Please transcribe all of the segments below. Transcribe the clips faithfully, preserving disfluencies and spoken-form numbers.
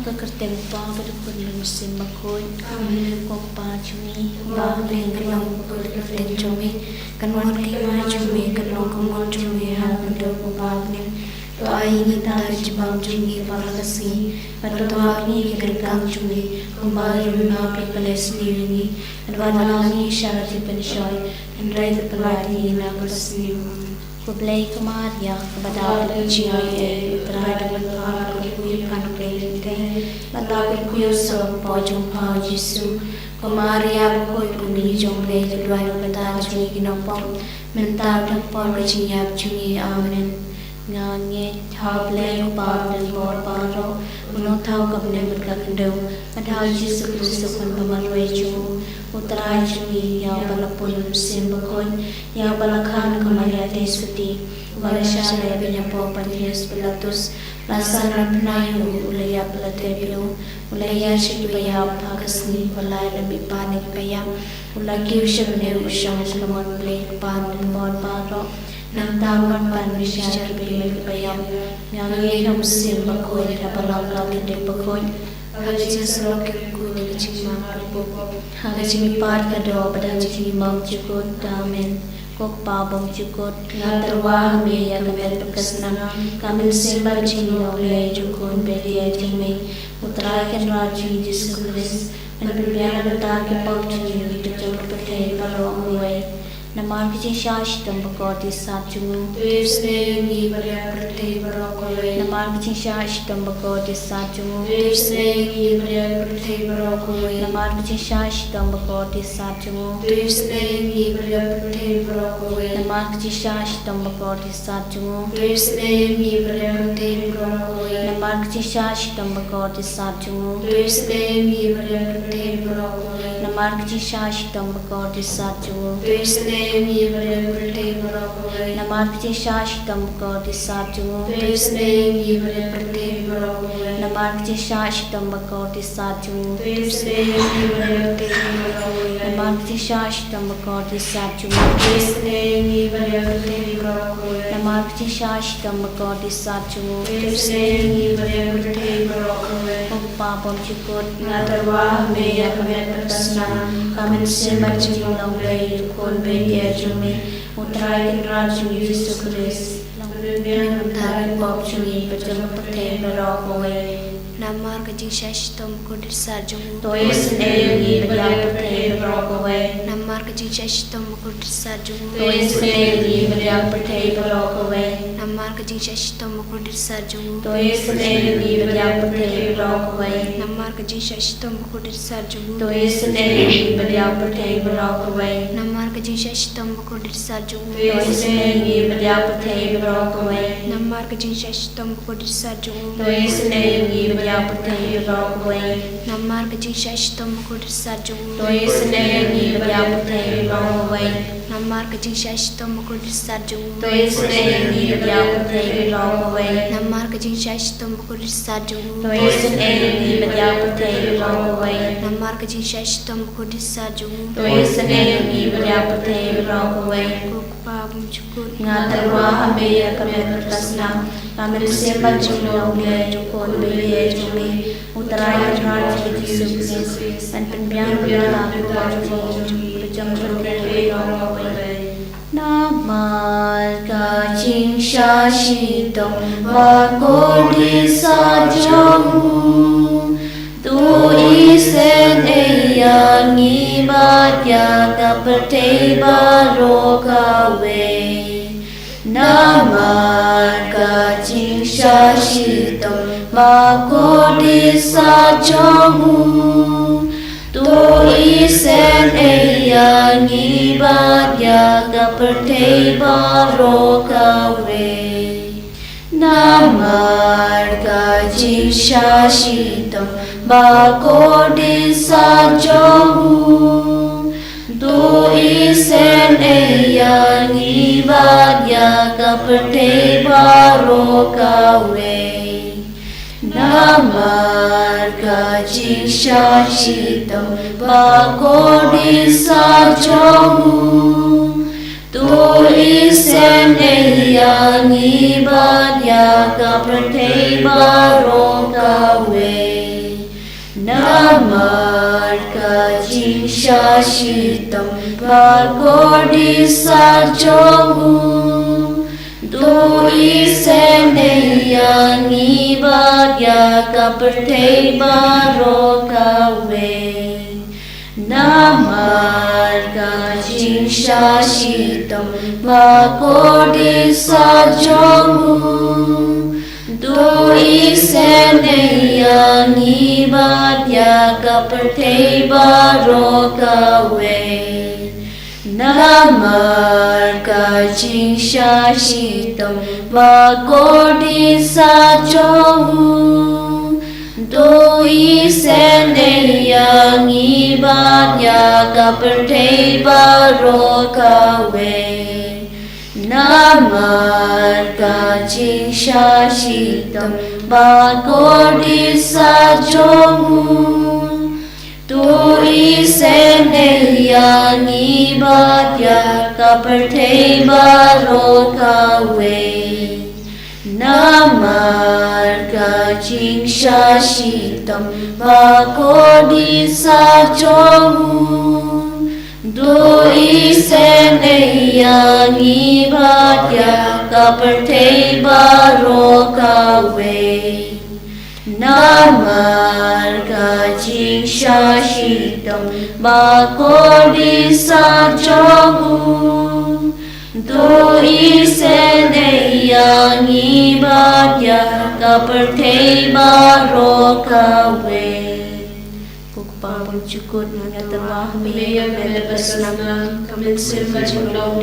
Ka kyrteng u Kpa bad u Khun bad u Mynsiem Bakhuid. Amen. Ko Kpa jong ngi, uba ha bneng, kan long bakhuid ka kyrteng jong me, kan wan ka hima jong me, kan long ka mon jong me ha ka khyndew kumba ha bneng. To ai ïa ngi mynta ka jingbam jong ngi baroh ka sngi, bad to map ïa ngi ki ryngkang jong ngi, kumba ngi ruh ngi map ïa ki ba leh sniew ïa ngi, bad wat lam ngi sha ka jingpynshoi, hynrei to pyllait ïa ngi na kaba sniew. Ko Blei, ko Maria kaba dap da ka jingaiei, U Trai u don bad pha, ka dei ka mei ka kpa ka Blei lynti, bad la ka kmie u sor u kpoh jong pha u Jisu. Ko Maria bakhuid, ka kmie jong U Blei, to duwai ïa ngi bad ïa ki nongpop, mynta bad ha ka por ka jingïap jong ngi. Amen. Nga ngeit ha U Blei U Kpa uba don bor baroh, u nongthaw ka bneng bad ka khyndew, bad ha u Jisu Khrist u khun ba marwei jong u, U Trai jong ngi, ïa uba la pun u Mynsiem Bakhuid, ïa uba la kha na ka Maria Theisotti, uba la shah leh beiñ hapoh Pontius Pilatus, la san rangbah ïa u, u la ïap bad la tep ïa u, u la ïaid sha ki ba ïap, ha ka sngi ba lai u la mihpat na ki ba ïap, u la kiew sha bneng, u shong sha ka mon U Blei U Kpa uba don bor baroh. Nangta un wan pan bishar ïa ki briew bad ki ba ïap. Nga ngeit ha u Mynsiem Bakhuid, ha ka balang ka Katholik bakhuid, ha ka jingïasyllok ki riewkhuid, ha ka jingmap kyrkhu, ha ka jingmihpat ka doh, bad ha ka jingim bymjukut. Amen. Ko Kpa bymjukut, nga tyrwa ha me ïa ka met bad ka snam, ka mynsiem bad ka jinglong Blei jong u Khun bad ïa jong me, U Trai Kynrad jong ngi Jisu Khrist, ban pynbiang na ka bynta ki pop jong ngi bad jong ka pyrthei baroh kawei. Namar ka jingshah shitom bakordit sat jong u. To isynei ïa ngi bad ïa ka pyrthei baroh kawei. Namar ka jingshah shitom bakordit sat jong u. To isynei ïa ngi bad ïa ka pyrthei baroh kawei. Namar ka jingshah shitom bakordit sat jong u. To isynei ïa ngi bad ïa ka pyrthei baroh kawei. Namar ka jingshah shitom bakordit sat jong u. To isynei ïa ngi bad ïa ka pyrthei baroh kawei. Namar ka jingshah shitom bakordit sat jong u. To isynei ïa ngi bad ïa ka pyrthei baroh kawei. Namar ka jingshah shitom bakordit sat jong u. To isynei ïa ngi bad ïa ka pyrthei baroh kawei. Namar ka jingshah shitom bakordit sat jong u. To isynei ïa ngi bad ïa ka pyrthei baroh kawei. Namar ka jingshah shitom bakordit sat jong u. To isynei ïa ngi bad ïa ka pyrthei baroh kawei. Namar ka jingshah shitom bakordit sat jong u. To isynei ïa ngi bad ïa ka pyrthei baroh kawei. Namar ka jingshah shitom bakordit sat jong u. To isynei ïa ngi bad ïa ka pyrthei baroh kawei. Ko Kpa bymjukut, nga tyrwa ha me ïa ka met bad ka snam, ka mynsiem bad ka jinglong Blei jong u Khun bad ïa jong me, U Trai Kynrad jong ngi Jisu Khrist. Ban pynbiang na ka bynta ki pop jong ngi bad jong ka pyrthei baroh kawei. Namar ka jingshah shitom bakordit sat jong u. To isynei ïa ngi bad ïa ka pyrthei baroh kawei. Namar ka jingshah shitom bakordit sat jong u. To isynei ïa ngi bad ïa ka pyrthei baroh kawei. Namar ka jingshah shitom bakordit sat jong u. To isynei ïa ngi bad ïa ka pyrthei baroh kawei. Namar ka jingshah shitom bakordit sat jong u. To isynei ïa ngi bad ïa ka pyrthei baroh kawei. Namar ka jingshah shitom bakordit sat jong u. To isynei ïa ngi bad ïa ka pyrthei baroh kawei. Namar ka jingshah shitom bakordit sat jong u. To isynei ïa ngi bad ïa ka pyrthei baroh kawei. Namar ka jingshah shitom bakordit sat jong u. To isynei ïa ngi bad ïa ka pyrthei baroh kawei. Namar ka jingshah shitom bakordit sat jong u. To isynei ïa ngi bad ïa ka pyrthei baroh kawei. Namar ka jingshah shitom bakordit sat jong u. To isynei ïa ngi bad ïa ka pyrthei baroh kawei. Namar ka jingshah shitom bakordit sat jong u. To isynei ïa ngi bad ïa ka pyrthei baroh kawei. Ko Kpa bymjukut. Nga tyrwa ha me ïa ka met bad ka snam, ka mynsiem bad jinglong Blei jong u Khun bad ïa jong me, U Trai Kynrad jong ngi Jisu Khrist, ban pynbiang na ka bynta ki pop jong ngi bad jong ka pyrthei baroh kawei. Namar ka jingshah shitom bakordit sat jong u. To isynei ïa ngi bad ïa ka pyrthei baroh kawei. Namar ka jingshah shitom bakordit sat jong u. To isynei ïa ngi bad ïa ka pyrthei baroh kawei. Namar ka jingshah shitom bakordit sat jong u. To isynei ïa ngi bad ïa ka pyrthei baroh kawei. Namar ka jingshah shitom bakordit sat jong u. To isynei ïa ngi bad ïa ka pyrthei baroh kawei. Namar ka jingshah shitom bakordit sat jong u, to isynei ïa ngi bad ïa ka pyrthei baroh kawei. Namar ka jingshah shitom bakordit sat jong u, to isynei ïa ngi bad ïa ka pyrthei baroh kawei. Namar ka jingshah shitom bakordit sat jong u, to isynei ïa ngi bad ïa ka pyrthei baroh kawei. Namar ka jingshah shitom bakordit sat jong u, to isynei ïa ngi bad ïa ka pyrthei baroh kawei. Namar ka jingshah shitom bakordit sat jong u, to isynei ïa ngi bad ïa ka pyrthei baroh kawei. Namar ka jingshah shitom bakordit sat jong u, to isynei ïa ngi bad ïa ka pyrthei baroh kawei. Ko Kpa bymjukut, nga tyrwa ha me ïa ka met bad ka snam, ka mynsiem bad ka jinglong,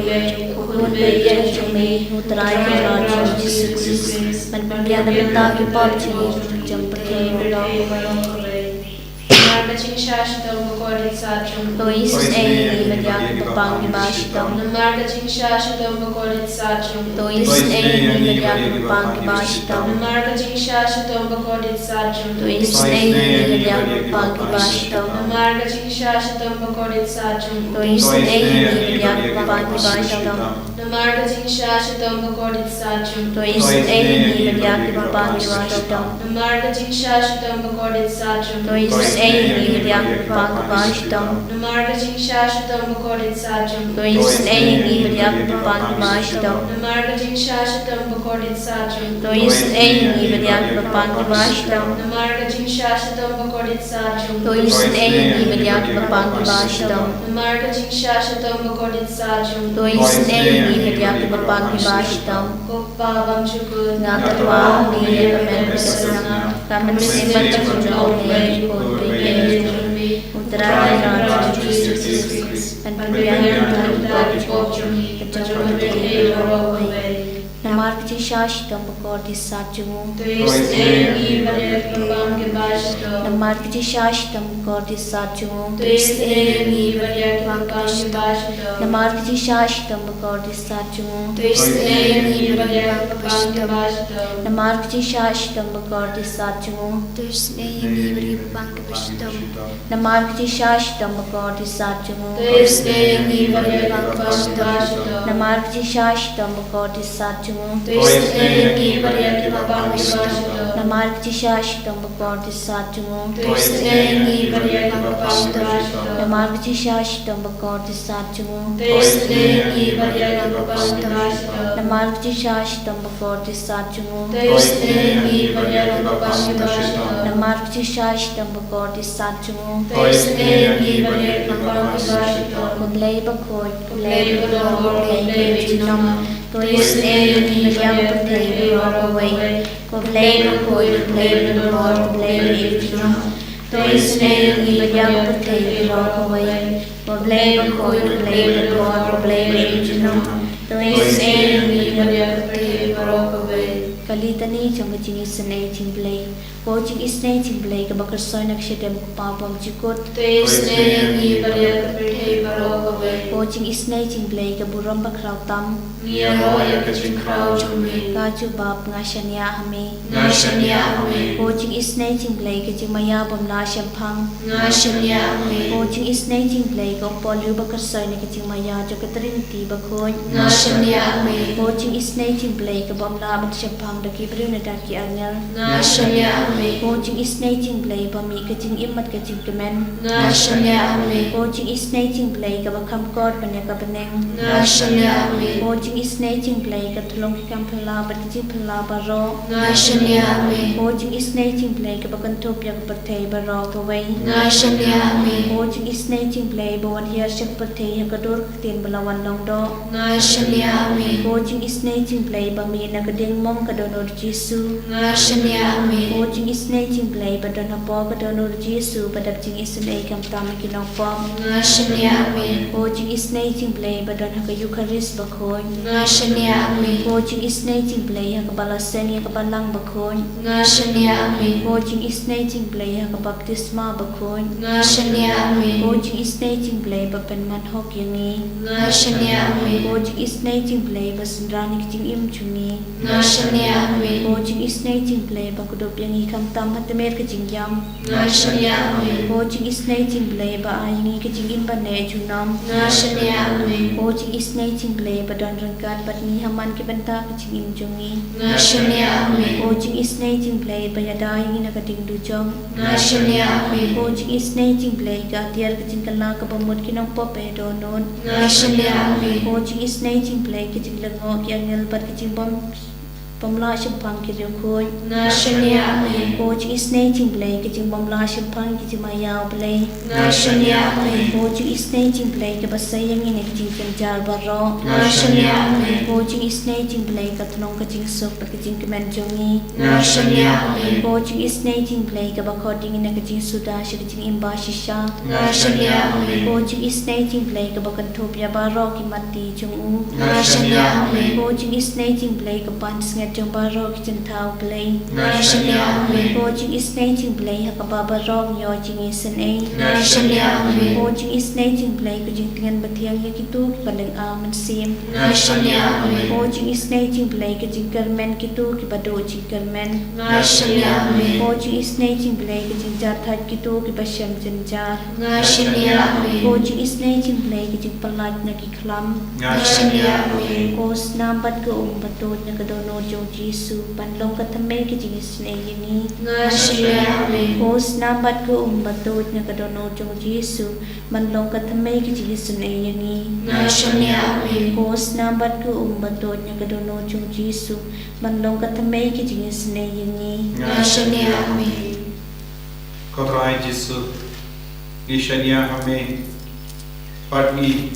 ko Khun baieit jong me, U Trai Kynrad jong ngi Jisu Khrist, ban pynbiang na ka bynta ki pop jong ngi, jong ka pyrthei baroh kawei. Namar ka jingshah shitom bakordit sat jong u, to isynei ïa ngi bad ïa kiba pang kiba shitom. Namar ka jingshah shitom bakordit sat jong u, to isynei ïa ngi bad ïa kiba pang kiba shitom. Namar ka jingshah shitom bakordit sat jong u, to isynei ïa ngi bad ïa kiba pang kiba shitom. Namar ka jingshah shitom bakordit sat jong u, to isynei ïa ngi bad ïa kiba pang kiba shitom. Namar ka jingshah shitom bakordit sat jong u, to isynei ïa ngi bad ïa kiba pang kiba shitom. Namar ka jingshah shitom bakordit sat jong u, to isynei ïa ngi bad ïa kiba pang kiba shitom. Namar ka jingshah shitom bakordit sat jong u, to isynei ïa ngi bad ïa kiba pang kiba shitom. Namar ka jingshah shitom bakordit sat jong u, to isynei ïa ngi bad ïa kiba pang kiba shitom. Namar ka jingshah shitom bakordit sat jong u, to isynei ïa ngi bad ïa kiba pang kiba shitom. Namar ka jingshah shitom bakordit sat jong u, to isynei ïa ngi bad ïa kiba pang kiba shitom. Ko Kpa bymjukut, nga tyrwa ha me ïa ka met bad ka snam, ka mynsiem bad ka jinglong, ko Khun baieit jong me, U Trai Kynrad jong ngi Jisu Khrist, ban pynbiang na ka bynta ki pop jong ngi, bad jong ka pyrthei baroh kawei. Namar ka jingshah shitom bakordit sat jong u, to isynei ïa ngi bad ïa kiba pang kiba shitom. Namar ka jingshah shitom bakordit sat jong u, to isynei ïa ngi bad ïa kiba pang kiba shitom. Namar ka jingshah shitom bakordit sat jong u, to isynei ïa ngi bad ïa kiba pang kiba shitom. Namar ka jingshah shitom bakordit sat jong u, to isynei ïa ngi bad ïa kiba pang kiba shitom. Namar ka jingshah shitom bakordit sat jong u, to isynei ïa ngi bad ïa kiba pang kiba shitom. Namar ka jingshah shitom bakordit sat jong u, to isynei ïa ngi bad ïa kiba pang kiba shitom. Namar ka jingshah shitom bakordit sat jong u, to isynei ïa ngi bad ïa kiba pang kiba shitom. Namar ka jingshah shitom bakordit sat jong u, to isynei ïa ngi bad ïa kiba pang kiba shitom. Namar ka jingshah shitom bakordit sat jong u, to isynei ïa ngi bad ïa kiba pang kiba shitom. Namar ka jingshah shitom bakordit sat jong u, to isynei ïa ngi bad ïa kiba pang kiba shitom. Ko Blei bakhuid, ko Blei badonbor, ko Blei ba ïeit junom, to isynei ïa ngi bad ïa ka pyrthei baroh kawei. Ko Blei bakhuid, ko Blei badonbor, ko Blei ba ïeit junom, to isynei ïa ngi bad ïa ka pyrthei baroh kawei. Ko Blei bakhuid, ko Blei badonbor, ko Blei ba ïeit junom, to isynei ïa ngi bad ïa ka pyrthei baroh kawei. Ka Litani jong ka jingisynei jong U Blei. Ko jingisynei jong U Blei kaba kyrshoi na ka shadem, ko Kpa bymjukut, to isynei ïa ngi bad ïa ka pyrthei baroh kawei. Ko Ko jingisynei jong U Blei ka burom bakhraw tam. Ngi ïaroh ïa ka jingkhraw jong me. Ka jubab, nga shaniah ha me. Nga shaniah ha me. Ko jingisynei jong U Blei ka jingmaïa bym lah shemphang. Nga shaniah ha me. Ko jingisynei jong U Blei ka umpohliew bakhuid na ka jingmaïa jong ka Trinity bakhuid. Nga shaniah ha me. Ko jingisynei jong U Blei ka bym lah ban shemphang da ki briew ne da ki angel. Nga shaniah ha me. Ko jingisynei jong U Blei ba mih ka jingim bad ka jingkmen. Nga shaniah ha me. Ko jingisynei jong U Blei kaba kham kordor ban ïa ka bneng. Nga shaniah ha me. Ko jingisynei jong U Blei ka tyllong ki kam phylla bad ki jingphylla baroh. Nga shaniah ha me. Ko jingisynei jong U Blei kaba kynthup ïa ka pyrthei baroh kawei. Nga shaniah ha me. Ko jingisynei jong U Blei ba wan hiar sha ka pyrthei ha ka dur ka ktien ba la wan long doh. Nga shaniah ha me. Ko jingisynei jong U Blei ba mih na ka diengmong ka Dohnud Jisu. Nga shaniah ha me. Ko jingisynei jong U Blei ba don hapoh ka Dohnud Jisu ba dap jingisynei khamtam ïa ki nongpop. Nga shaniah ha me. Ko jingisynei jong U Blei ba don ha ka Eukharist bakhuid. Nga shaniah ha me. Ko jingisynei jong U Blei ha kaba la seng ïa ka Balang bakhuid. Nga shaniah ha me. Ko jingisynei jong U Blei ha ka baptisma bakhuid. Nga shaniah ha me. Ko jingisynei jong U Blei ba pynman hok ïa ngi. Nga shaniah ha me. Ko jingisynei jong U Blei ba synran ïa ka jingim jong ngi. Nga shaniah ha me. Ko jingisynei jong U Blei ba kdup ïa ngi khamtam ha tmier ka jingïam. Nga shaniah ha me. Ko jingisynei jong U Blei ba ai ïa ngi ka jingim ban neh junom. Nga shaniah ha me. Ko jingisynei jong U Blei ba don ryngkat bad ngi ha man ki bynta ka jingim jong ngi. Nga shaniah ha me. Ko jingisynei jong U Blei ba ïada ïa ngi na ka diengdujok. Nga shaniah ha me. Ko jingisynei jong U Blei ka atiar ka jingkylla kaba mut ki nongpop ba ïadonnud. Nga shaniah ha me. Ko jingisynei jong U Blei ka jinglyngngoh ki angel bad ka jingbym bym lah shemphang ki riewkhuid. Nga shaniah ha me. Ko jingisynei jong U Blei ka jingbym lah shemphang ki jingmaïa U Blei. Nga shaniah ha me. Ko jingisynei jong U Blei kaba sei ïa ngi na ki jingjynjar baroh. Nga shaniah ha me. Ko jingisynei jong U Blei ka tyllong ka jingsuk bad ka jingkmen jong ngi. Nga shaniah ha me. Ko jingisynei jong U Blei kaba khot ïa ngi na ka jingsuda sha ka jingim bashisha. Nga shaniah ha me. Ko jingisynei jong U Blei kaba kynthup ïa baroh ki matti jong u. Nga shaniah ha me. Ko jingisynei jong U Blei ka pansngiat jong baroh ki jingthaw Blei. Nga shaniah ha me. Ko jingisynei jong U Blei ha kaba baroh ngi ïoh jingisynei. Nga shaniah ha me. Ko jingisynei jong U Blei ka jingtngen bathiang ïa kito kiba lynga mynsiem. Nga shaniah ha me. Ko jingisynei jong U Blei ka jingkyrmen kito kiba duh jingkyrmen. Nga shaniah ha me. Ko jingisynei jong U Blei ka jingjahthait kito kiba shem jynjar. Nga shaniah ha me. Ko jingisynei jong U Blei ka jingpyllait na ki khlam. Nga shaniah ha me. Ko snam bad ka um ba tuid na ka Dohnud jong U Jisu ban long ka thymmei ka jingisynei ïa ngi. Nga shaniah ha me. Ko snam bad ka um ba tuid na ka Dohnud jong U Jisu ban long ka thymmei ka jingisynei ïa ngi. Nga shaniah ha me. Ko snam bad ka um ba tuid na ka Dohnud jong U Jisu ban long ka thymmei ka jingisynei ïa ngi. Nga shaniah ha me. Ko Trai Jisu, ngi shaniah ha me bad ngi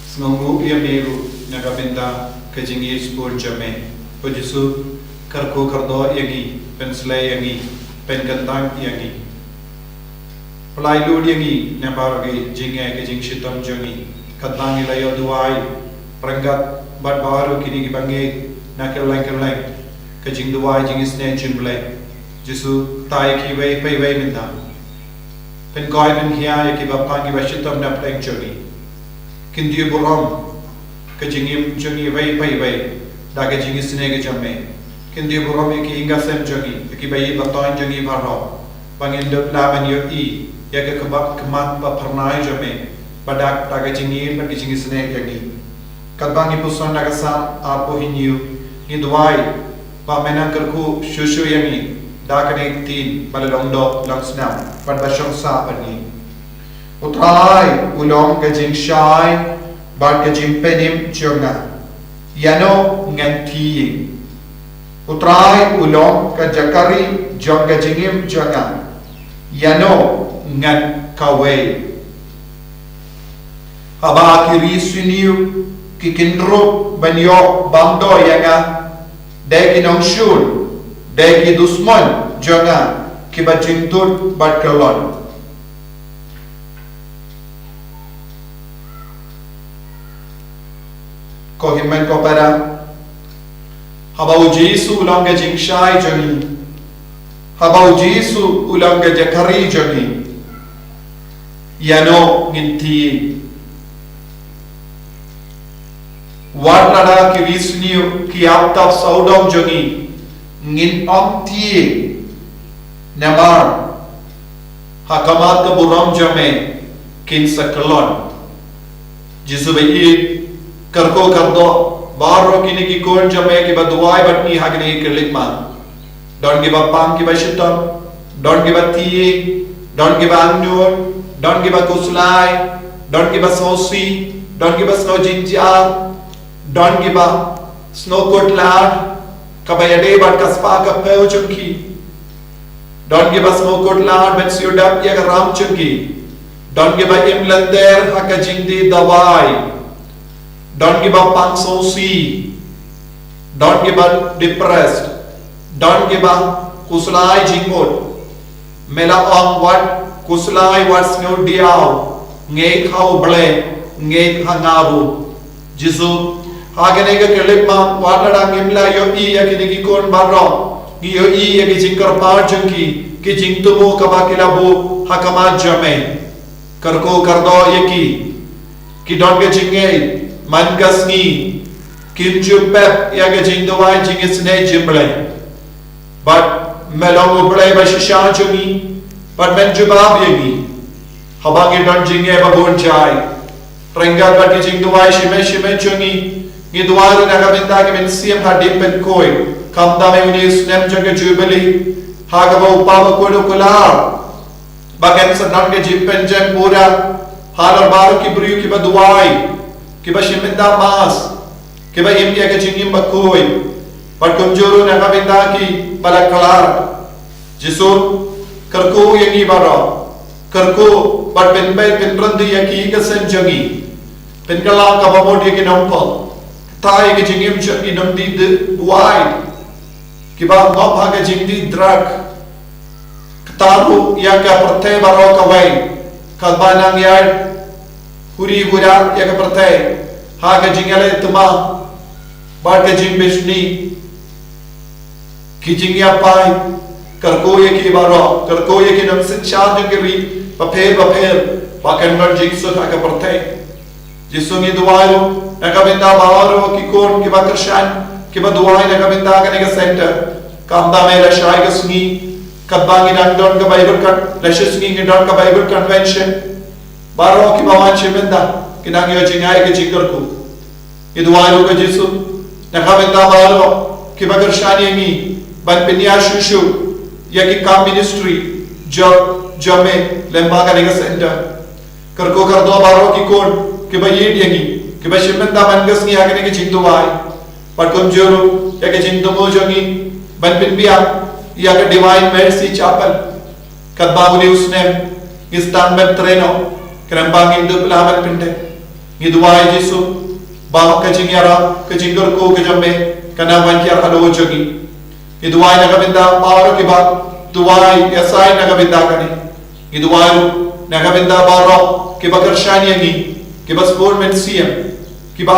sngewnguh ïa me ruh na ka bynta ka jingïeit bun jong me. Ko Jisu, kyrkhu kyrdoh ïa ngi, pynslei ïa ngi, pynkyntang ïa ngi. Pynlait lut ïa ngi na baroh ki jingeh ki jingshitom jong ngi. Katba ngi la ïoh duwai ryngkat bad baroh kine kiba ngeit na kylleng kylleng ka jingduwai jingisynei jong U Blei. Jisu, kta ïa kiwei pa iwei mynta. Pynkoit pynhiar ïa kiba pang kiba shitom na pdeng jong ngi. Kyntiew burom ka jingim jong iwei pa iwei da ka jingisynei ka jong me. Kyntiew burom ïa ki ïing ki sem jong ngi, ïa kiba ïeit ba ton jong ngi baroh, ba ngin dup lah ban ïohi ïa ka khmat ba phyrnai jong me, ba da ka jingïeit bad ka jingisynei ïa ngi. Katba ngi puson da ka Salm arphew hynñiew, ngi duwai ba men nang kyrkhu shuh shuh ïa ngi da kane ka ktien ba la long doh long snam bad ba shong sah bad ngi. U Trai u long ka jingshai bad ka jingpynim jong nga, ïano ngan khie? U Trai u long ka jaka ri jong ka jingim jong nga, ïano ngan kawei? Haba ki ri suiñiew ki kyndrup ban ïoh bam doh ïa nga, dei ki nongshun, dei ki dusmon jong nga kiba jingtut bad kyllon. Ko hynmen ko para, haba U Jisu u long ka jingshai jong ngi, haba U Jisu u long ka jaka ri jong ngi, ïano ngin khie? Wat lada ki ri sniew ki ïap tap sawdong jong ngi, ngin ym tieng. Namar ha khmat ka burom jong me kin sa kyllon. Jisu ba ïeit, kyrkhu kyrdoh baroh kine ki khun jong me kiba duwai bad ngi ha kine ki khyllipmat. Don kiba pang kiba shitom, don kiba tieng, don kiba angnud, don kiba khuslai, don kiba sngewsih, don kiba sngew jynjar, don kiba sngew kut lad, kaba ïadei bad ka spah ka phew jong ki. Don kiba sngew kut lad ban siew dap ïa ka ram jong ki. Don kiba im lynter ha ka jingdie dawai. Don kiba pang sngewsih. Don kiba depressed. Don kiba khuslai jingmut. Me la ong wat khuslai wat sngewdiaw. Ngeit ha U Blei, ngeit ha nga ruh. Jisu, ha kane ka khyllipmat wat lada ngim la ïohi ïa kine ki khun baroh, ngi ïohi ïa ki jingkyrpad jong ki, ki jingthmu kaba ki la buh ha khmat jong me. Kyrkhu kyrdoh ïa ki, ki don ka jingngeit, man ka sngi kim ju pep ïa ka jingduwai jingisynei jong U Blei. Bad me long U Blei ba shisha jong ngi, bad men jubab ïa ngi haba ngi don jingeh ba bun jai. Ryngkat bad ki jingduwai shimet shimet jong ngi, ngi duwai ruh na ka bynta ki mynsiem ha Dieppynkhoi, khamtam ïa une u snem jong ka Jubili, ha kaba u Kpa Bakhuid u kular ba kan sa don ka jingpynjem pura halor baroh ki briew kiba duwai, kiba shim bynta Mass, kiba im ïa ka jingim bakhuid, bad kumjuh ruh na ka bynta kiba la khlad. Jisu, kyrkhu ïa ngi baroh, kyrkhu bad pynbeit pynryntih ïa ki ka seng jong ngi. Pynkylla kaba mut ïa ki nongpop, kata ïa ka jingim jong ki nongdie duwai, kiba ngop ha ka jingdie drug. Kata ruh ïa ka pyrthei baroh kawei, kaba nang ïa huri hura ïa ka pyrthei ha ka jingïaleh thymmai bad ka jingbishni. Ki jingïapai, kyrkhu ïa ki baroh, kyrkhu ïa ki nongsynshar jong ki ri bapher bapher ba kan don jingsuk ha ka pyrthei. Jisu, ngi duwai ruh na ka bynta baroh ki khun kiba kyrshan, kiba duwai na ka bynta kane ka center. Khamtam ïa lashai ka sngi, katba ngi dang don ka Bible con-, lashai sngi ngi don ka Bible convention. Baroh kiba wan shim bynta ki nang ïoh jngai ka jingkyrkhu. Ngi duwai ruh ko Jisu na ka bynta baroh kiba kyrshan ïa ngi ban pynïaid shuh shuh ïa ki kam ministry jong, jong me lyngba kane ka center. Kyrkhu kyrdoh baroh ki khun kiba ïeit ïa ngi, kiba shim bynta man ka sngi ha kane ka jingduwai. Bad kumjuh ruh ïa ka jingthmu jong ngi ban pynbiang ïa ka Divine Mercy Chapel. Katba une u snem ngi sdang ban trei noh, khnang ba ngin dup lah ban pyndep. Ngi duwai Jisu ba ka jingïarap, ka jingkyrkhu ka jong me kan nang ban hiar halor jong ngi. Ngi duwai na ka bynta baroh kiba duwai ïa sai na ka bynta kane. Ngi duwai ruh na ka bynta baroh kiba kyrshan ïa ngi, kiba sbun mynsiem, kiba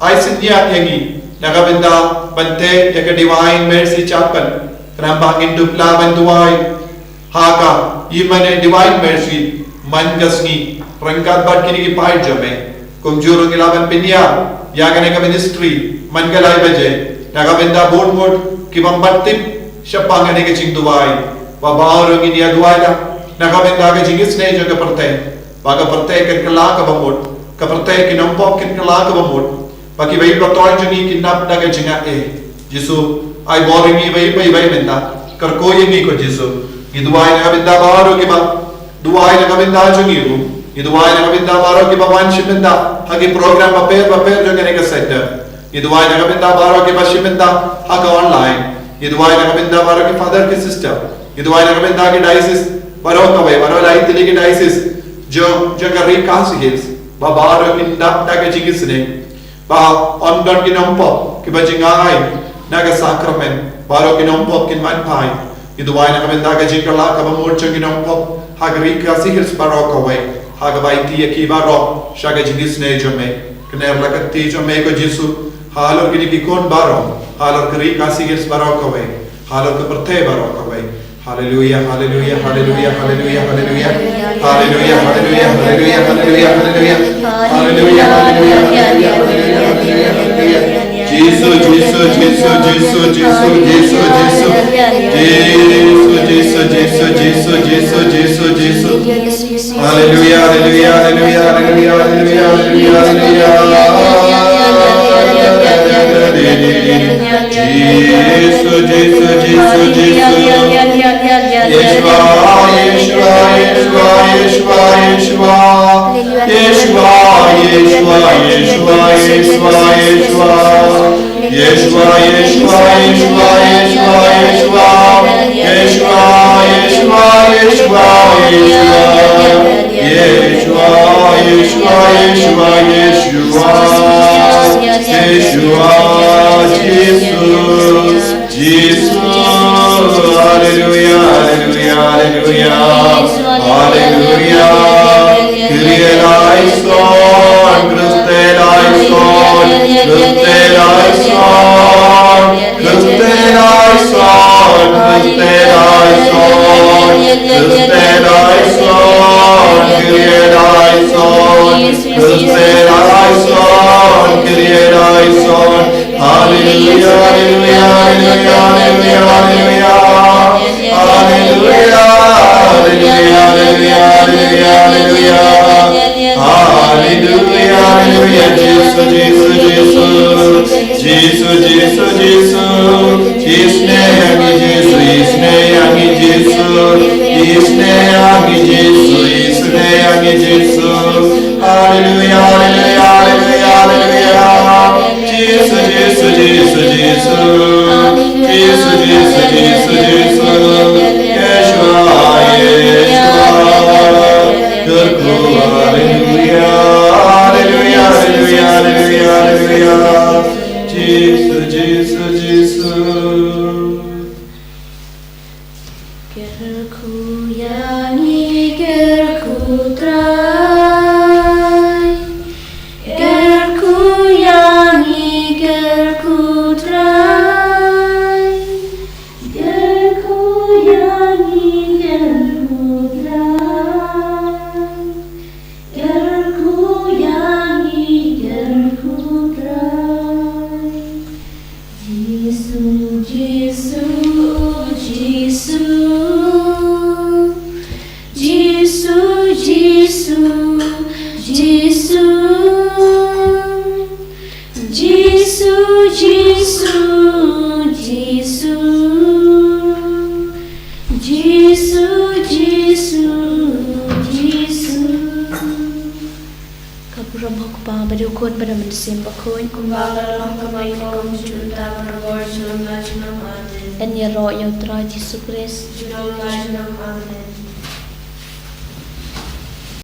ai synñiang ïa ngi na ka bynta ban teh ïa ka Divine Mercy Chapel. Khnang ba ngin dup lah ban duwai ha ka ïingmane Divine Mercy man ka sngi ryngkat bad kine ki paid jong me. Kumjuh ruh ngi lah ban pynïar ïa kane ka ministry man ka lai baje na ka bynta bun ngut kiba ym pat tip shaphang kane ka jingduwai. Ba baroh ngin ïa duwai da na ka bynta ka jingisynei jong ka pyrthei, ba ka pyrthei kan kylla kaba mut, ka pyrthei ki nongpop kin kylla kaba mut, ba kiba ïeit ba thoh jong ngi kin nap da ka jingaiei. Jisu, ai bor ïa ngi ba ïeit ba ïeit mynta. Kyrkhu ïa ngi ko Jisu. Ngi duwai na ka bynta baroh kiba duwai na ka bynta jong ngi ruh. Ngi duwai na ka bynta baroh kiba wan shim bynta ha ki program bapher bapher jong kane ka center. Ngi duwai na ka bynta baroh kiba shim bynta ha ka online. Ngi duwai na ka bynta baroh ki father ki sister. Ngi duwai na ka bynta ki diocese baroh kawei, baroh lai tylli ki diocese jong, jong ka Ri Khasi Hills, ba baroh kin dap da ka jingisynei, ba ym don ki nongpop kiba jngai na ka sakramen, baroh ki nongpop kin man phai. Ngi duwai na ka bynta ka jingkylla kaba mut jong ki nongpop ha ka Ri Khasi Hills baroh kawei, ha kaba aiti ïa ki baroh sha ka jingisynei jong me. Kner la ka kti jong me ko Jisu halor kine ki khun baroh, halor ka Ri Khasi Hills baroh kawei, halor ka pyrthei baroh kawei. Haleluya, haleluya, haleluya, haleluya, haleluya. Haleluya, haleluya, haleluya, haleluya, haleluya. Haleluya, haleluya, haleluya, haleluya, haleluya. Jisu, Jisu, Jisu, Jisu, Jisu, Jisu, Jisu. Jisu, Jisu, Jisu, Jisu, Jisu, Jisu, Jisu. Haleluya, haleluya, haleluya, haleluya, haleluya, haleluya, haleluya. Jisu, Jisu, Jisu, Jisu. Yeshua, Yeshua, Yeshua, Yeshua, Yeshua. Yeshua, Yeshua, Yeshua, Yeshua, Yeshua. Yeshua, Yeshua, Yeshua, Yeshua, Yeshua. Yeshua, Yeshua, Yeshua, Yeshua. Yeshua, Yeshua, Yeshua, Yeshua. Yeshua, Jisu, Jisu. Haleluya, haleluya, haleluya. Haleluya. Kyrie eleison, Christe eleison, Christe eleison. Christe eleison, Christe eleison, Christe eleison, Kyrie eleison, Christe eleison, Kyrie eleison. Haleluya, haleluya, haleluya, haleluya, haleluya. Haleluya, haleluya, haleluya, haleluya, haleluya. Haleluya, haleluya, Jisu, Jisu, Jisu. Jisu, Jisu, Jisu. Isynei ïa ngi Jisu, isynei ïa ngi Jisu. Isynei ïa ngi Jisu, isynei ïa ngi Jisu. Haleluya, haleluya, haleluya, haleluya. Jisu, Jisu, Jisu, Jisu. Jisu, Jisu, Jisu, Jisu. Yeshua, Yeshua. Kyrkhu, haleluya, haleluya, haleluya, haleluya, haleluya. Jisu, Jisu, Jisu. Kyrkhu ïa ngi, kyrkhu Trai. Kyrkhu ïa ngi, kyrkhu Trai. Kyrkhu ïa ngi, kyrkhu Trai. Kyrkhu ïa ngi, kyrkhu Trai. Jisu, Jisu, Jisu. Jisu, Jisu, Jisu. Jisu, Jisu, Jisu. Jisu, Jisu, Jisu. Ka burom ha U Kpa bad U Khun bad U Mynsiem Bakhuid. Kumba ka la long, kumba ïaid, kumjuh, mynta bad barabor, junom la junom. Amen. Ngin ïaroh ïa U Trai Jisu Khrist. Junom la junom. Amen.